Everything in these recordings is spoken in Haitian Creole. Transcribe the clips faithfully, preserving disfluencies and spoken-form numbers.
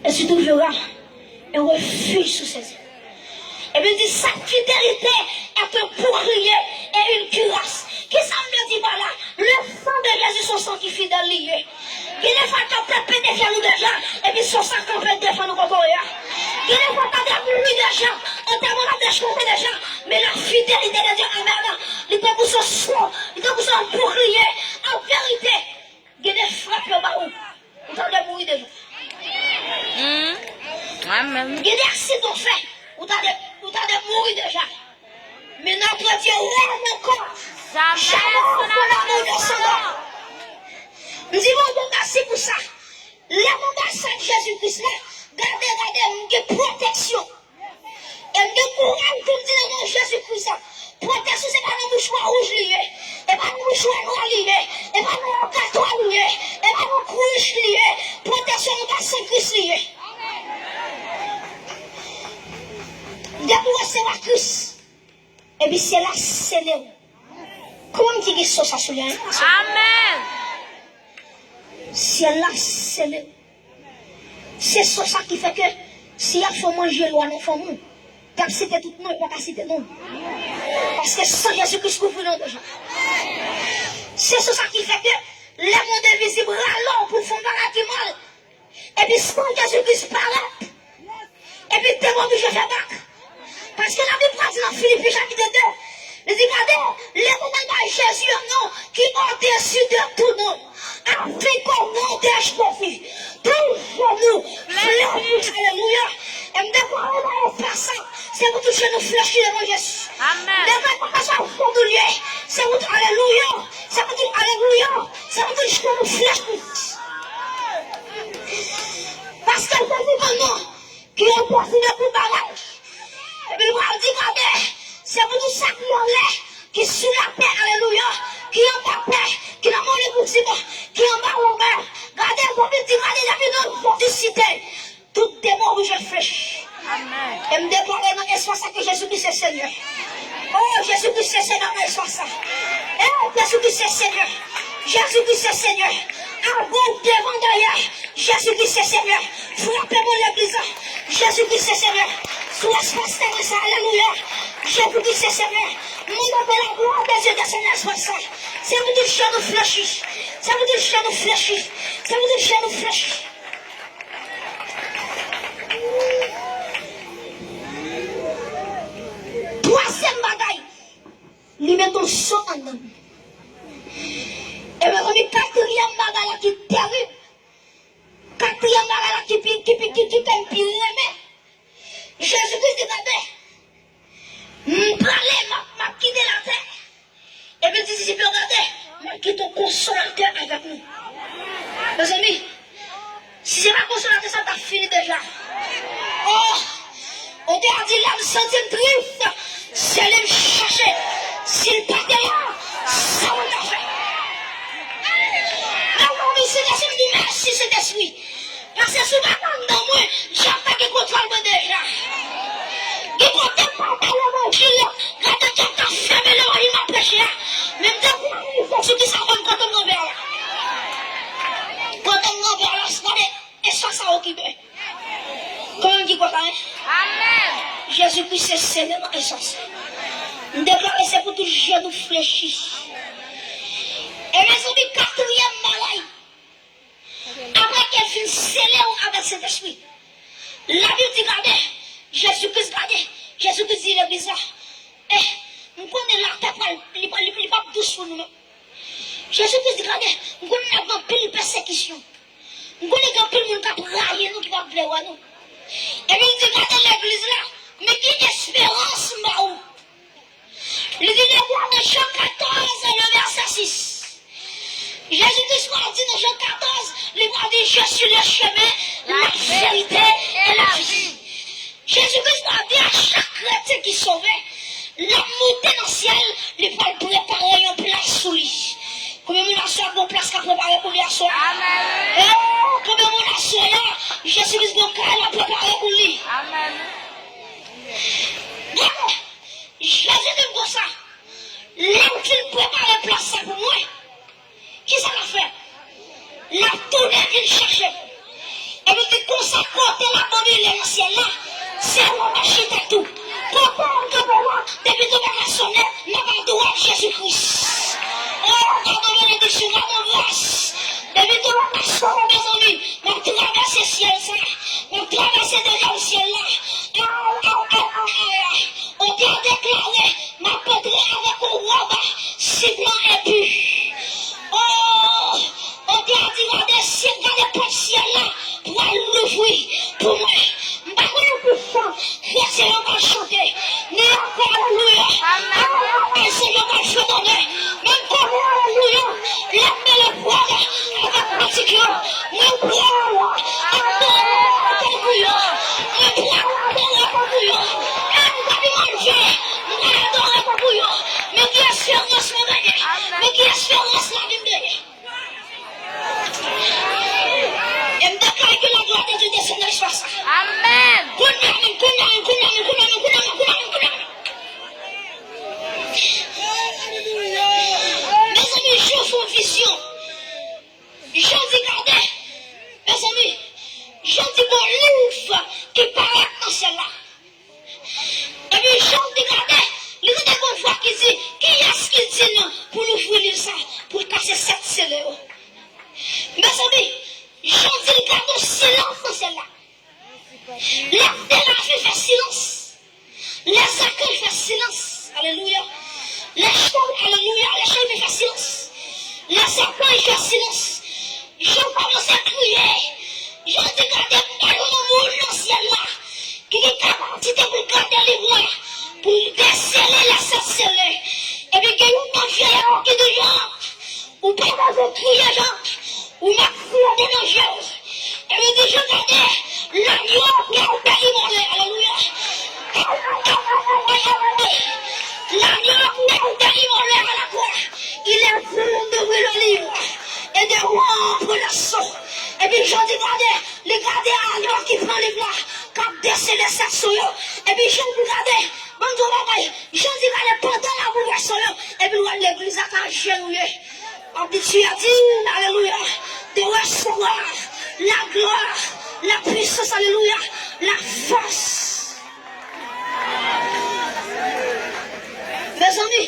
Et tu trouveras un refuge sous ses ailes. Epi l di, sa fidelite est un bouclier et une cuirasse. Kisa m vle di pa la? Le sang de Jésus se yon san ki fidèl li ye. Gen de fwa l t ap pede fè nou deja, epi se yon san kanpe defann nou kote w ye a. Gen de fwa w ta dwe mouri deja, antèman w ta dwe chante deja, men la fidelite de Dye, amèn, li tankou se yon san, li tankou se yon boukliye. An verite, gen de frap yo ba ou, ou ta dwe mouri deja. Amèn. Gen de aksidan w fè, ou ta dwe, ou ta dwe mouri deja. Men notre Dieu règne encore. Jamais on fera l'amour descendant. M di Bondye mèsi pou sa. Lè mwen pase ak Jezi Kris la, gade, gade, m gen pwoteksyon. E m gen kouraj pou m di nan non Jezi Kris la, pwoteksyon se pa nan mouchwa wouj li ye, e pa nan mouchwa nwa li ye, e pa nan yon gato li ye, e pa nan kwouch li ye, pwoteksyon anba san Kris li ye. Depi w resevwa Kris, epi syèl la sele w. Kòman ki gen so sa sou li a? Amèn. Syèl la sele w. Se so sa ki fè ke si y ap fè w manje lwa nan fanmi w, y ap site tout non, yo pa ka site non. Paske san Jezi Kris kouvri nou deja. Se so sa ki fè ke lè mond envizib rale w pou l fè w bagay ki mal, epi san Jezi Kris parèt, epi demon oblije fè bak. Paske Labib pral di nan Filipi chapit de, li di, gade, Letènèl bay Jezi yon non ki odesi de tou non. Avec au nom de Jésus, tout genou fléchi. Alelouya. E m deklare nan espas sa, se pou tout genou flechi devan Jezi. Amèn. M deklare kèlkeswa jan nou ye, se pou tout, alelouya, se pou tout, alelouya, se pou tout genou flechi. Paske Jezi ban non ki enposib pou bagay. Epi l pral di, gade, se pou tout sa ki anlè, ki sou latè, alelouya, ki anba tè, ki nan mòn envizib, ki anba lanmè. Gade, Bondye di, gade, depi non Jezi site, tout demon oblije flechi. Amèn. E m deklare nan espas sa ke Jezi Kris se Senyè. Oh, Jezi Kris se Senyè nan espas sa. Eh, Jezi Kris se Senyè. Jezi Kris se Senyè. Avan, devan, dèyè. Jezi Kris se Senyè. Frape bon legliz la. Jezi Kris se Senyè. Sou espas teren sa, alelouya. Jezi Kris se Senyè. Mande ke la gloire de Dieu desann nan espas sa. Se pou tout genou flechi. Se pou tout genou flechi. Se pou tout genou flechi. Twazyèm bagay, li mete yon so anndan m. E mezanmi, katriyèm bagay la ki terib, katriyèm bagay la ki pi, ki pi, ki, ki fè m pi renmen, Jezi Kris di, gade, m prale, m ap, m ap kite latè. Epi l di disip yo, gade, m ap kite yon konsolatè avèk nou. Mezanmi, si se pa konsolatè sa, m t ap fini deja. Oh, Bondye a di, lè m santi m tris, se li m chache. Si l pa te la, sa mwen ta fè? Mezanmi, Sentespri, m di mèsi, Sentespri. Paske si w pa t anndan mwen, dyab ta gen kontwòl mwen deja. Gen kote m pa t al levanjil, gade dyab ta fèmen levanjil m ap preche a. Men m te kwè nan Jezi Kris avan m kote m nan vè la. Kote m nan vè la, gade espas sa okipe. Konbyen ki kwè sa, en? Amèn. Jezi Kris se Senyè nan espas sa. M deklare se pou tout genou flechi. E mezanmi, katriyèm bagay. Apre ke l fin sele w avèk Sentespri, Labib di, gade, Jezi Kris, gade, Jezi Kris di legliz la, eh, m konnen latè pral, li, li, li p ap dous pou nou menm. Jezi Kris di, gade, m konnen n ap gen anpil pèsekisyon. M konnen gen anpil moun k ap rayi nou, ki p ap vle wè nou. Epi l di, gade legliz la, men ki esperans m ba ou. Li di deja nan Jan katòz, le vèsè sis. Jezi Kris pral di nan Jan katòz, li pral di, je suis le chemin, la vérité et la vie. Jezi Kris pral di a chak kretyen ki sove, l ap monte nan syèl, li pral prepare yon plas sou li. Konbyen moun aswè a gon plas k ap prepare pou li aswè a? Amèn. Eh, konbyen moun aswè a, Jezi Kris gon kay l ap prepare pou li? Amèn. Gade, Jezi di m konsa, lè l fin prepare plas sa pou mwen, kisa l ap fè? L ap tounen vin chache m. Epi di konsa, kote l ap domine nan syèl la, se ou k ap chita tou. Kote w ap kanpe la, depi tou pa ka sonnen, m ap adore Jezi Kris. O, gade benediksyon, gade gras. Depi tou pa ka sonnen, mezanmi, m ap travèse syèl sa. M ap travèse dezè syèl la. Ay, ay, ay, ay, ay, ay. Otè a deklare, m ap antre avèk yon wòb siblan enpi. O, Otè a di, gade syèl, gade pòt syèl la pral louvri pou mwen. M pa konnen ki chan kretyen yo pral chante, ni ankò alelouya, ni ankò se yo pral fredone. Men m konnen alelouya, lè m mele pwòd avèk pratik yo, mwen pral adore tankou yo. Mwen pral adore tankou yo. E m pa di Bondye, m pral adore tankou yo. Men ki esperans mwen genyen? Men ki esperans lavi m genyen? E m deklare ke la glwa de Dye desann nan espas sa. Amèn. Kounye a menm, kounye a menm, kounye a menm, kounye a menm, kounye a menm, kounye a menm, kounye a menm. Mezanmi, Jan fè yon vizyon. Jan di, gade, mezanmi, Jan di gon liv ki parèt nan syèl la. Epi Jan di gade, li tande gon vwa ki di, kiyès ki di nou pou louvri liv sa, pou l kase sèt sele yo? Mezanmi, Jan di l gade yon silans nan syèl la. Lè de la vi fè silans. Lè zakanj fè silans. Alelouya. Lè chèl, alelouya, lè chèl fè silans. Lè zakanj fè silans. Jan kòmanse kriye. Jan di gade, m gen yon moun nan syèl la ki gen kapasite pou l gade liv la, pou l desele lè sèt sele. Epi gen yon nan vye yo ki di Jan, ou pa bezwen kriye Jan, ou mèt kriye de nan je w. Epi di Jan gade, lagno a pral te imole, alelouya. Lagno a pral te imole a la kwa. Il est temps d'ouvrir le livre et de rompre le sceau. Epi Jan di gade, li gade alò ki pran liv la, k ap desele sèt sceau yo. Epi Jan di gade, ban m di w bagay, Jan di gade pandan l ap ouvè sceau yo, epi l wè legliz ak ajenouye. Ap di tu as dit, alelouya, de recevoir la gloire, la puissance, alelouya, la force. Mezanmi,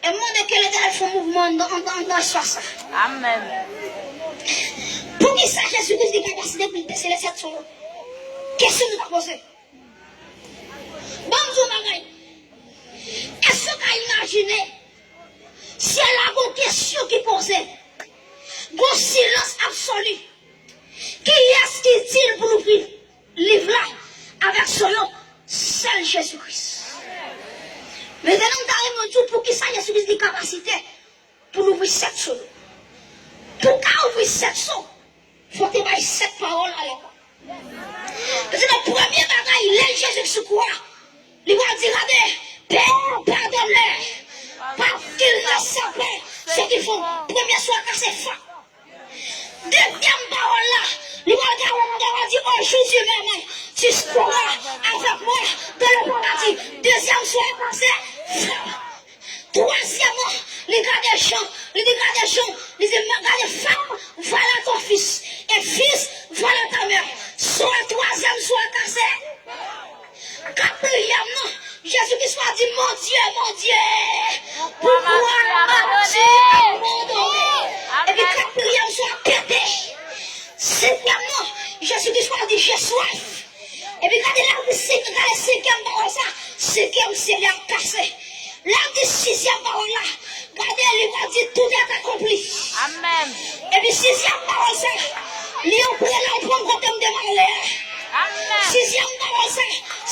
e m mande ke Letènèl fè yon mouvman anndan, anndan, anndan espas sa. Amèn. Poukisa Jezi Kris gen kapasite pou l desele sèt sceau yo? Kesyon nou ta poze. Ban m di w yon bagay. Èske w ka imajine syèl la gon kesyon ki poze? Gon silans absoli. Kiyès ki di l pou louvri liv la avèk sceau yo? Sèl Jezi Kris. Mentnan, m ta renmen di w poukisa Jezi Kris gen kapasite pou louvri sèt sceau yo. Pou w ka ouvri sèt sceau, fò w te bay sèt pawòl a la kwa. Paske nan premye bagay, lè Jezi sou kwa, li pral di, gade, Père, pardonne-leur, parce qu'ils ne savent pas ce qu'ils font. Premye sceau a kase, fap. Dezyèm pawòl la, li pral gade, li pral di, au jour du jugement, tu seras avec moi dans le paradis. Dezyèm sceau a kase, fap. Twazyèmman, li gade Jan, li di gade Jan, li di, gade femme, voilà ton fils, et fils, voilà ta mère. Sceau a, twazyèm sceau a kase. Katriyèm nan, Jezi Kris va di, mon Dieu, mon Dieu, pourquoi m'as-tu abandonné? Epi katriyèm sceau a pete. Senkyèm nan, Jezi Kris va di, j'ai soif. Epi gade la, gade senkyèm pawòl sa, senkyèm sele a kase. Lè l di sizyèm pawòl la, gade li va di tout est accompli. Amèn. Epi sizyèm pawòl sa, li antre la, l pran kote m demare a. Amèn. Sizyèm pawòl sa,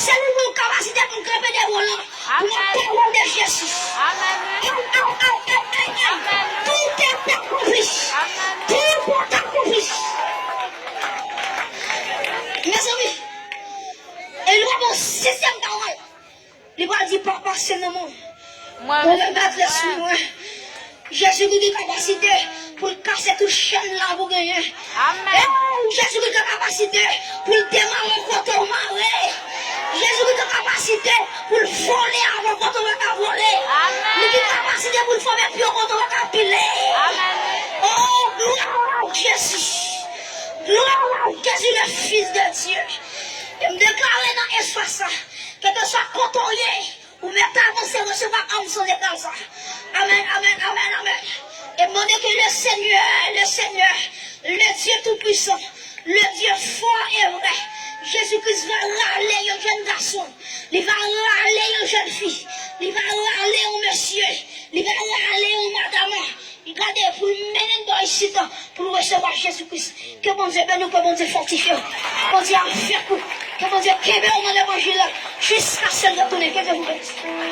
se li menm kapasite pou l kanpe devan w lan, pou l ap pawòl de Jezi. Amèn. Ay, ay, ay, ay, ay, ay. Amèn. Tout est accompli. Amèn. Tout est accompli. Mezanmi, e li va ba w sizyèm pawòl. Li pral di, papa, se nan men w. Mwen remèt lespri mwen. Jezi ki gen kapasite pou l kase tout chèn la pou genyen. Amèn. E Jezi ki gen kapasite pou l demare w kote w mare. Jezi ki gen kapasite pou l vole avè w kote w pa ka vole. Amèn. Li gen kapasite pou l fòme pye w kote w pa ka pile. Amèn. Oh, gloire à Jésus. Gloire à Jésus, le Fils de Dieu. E m deklare nan espas sa, kèlkeswa kote w ye, ou mèt avanse resevwa ansanm legal sa. Amèn, amèn, amèn, amèn. E mande ke le Seigneur, le Seigneur, le Dieu tout-puissant, le Dieu fort et vrai, Jezi Kris va rale yon jèn gason, li va rale yon jèn fi, li va rale yon mesye, li va rale yon madanm. Gade, pou l mennen n bò isit, pou l resevwa Jezi Kris. Ke Bondye beni w, ke Bondye fòtifye w. Bondye avèk ou. Ke Bondye kenbe w nan levanjil la jiskaske l retounen. Ke Dye vous bénisse.